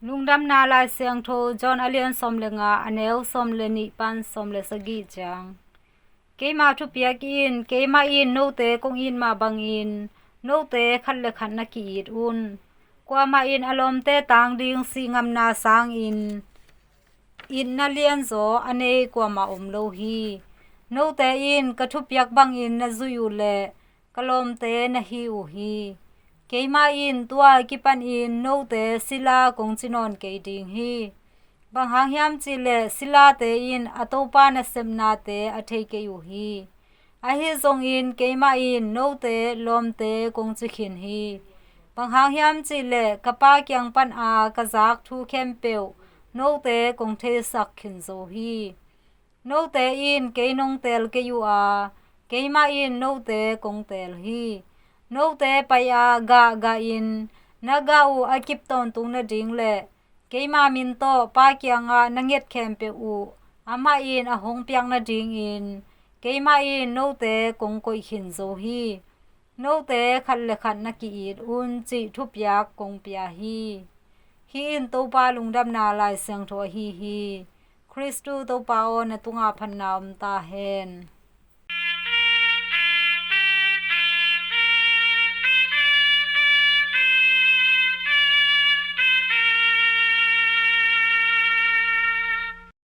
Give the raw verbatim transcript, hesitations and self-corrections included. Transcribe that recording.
Lungdamna Lai Siangtho John a lian sawm le nga, a neu sawm le nih pan sawm le sagih ciang. Keima thupiak in, keimah in note kong it mah bangin note khat le khat na ki-it un. Kuamah in a lawmte tang ding sih ngamna sangin itna lianzaw a nei kuamah om lo hi. Note in ka thupiak bangin na zuih uh leh ka lawmte na hi uh hi. Keimah in tua kipanin note sila kong ci nawn kei ding hi. Bang hang hiam cihleh silate in a Topa nasepnate a thei kei uh hi. Ahi zongin keimah in note lawmte kong ci khin hi. Bang hang hiam cihleh ka Pa kiang pana ka zak thu khempeuh note kong theisak khin zo hi. Note in kei nong teel kei uh a, keimah in note kong teel hi. Note pai-a gah gahin na gah uh a kip tawntung nading le keima min tawh Pa kiangah na nget khempeuh uh amah in a hong piak nadingin keimah in note kong koih khin zo hi. Note khat le khat na ki-it un cih thupiak kong pia hi. Hih in Topa lungdamna Lai Siangtho ahi hi. Khristu Topa aw, na tungah phatna om ta hen.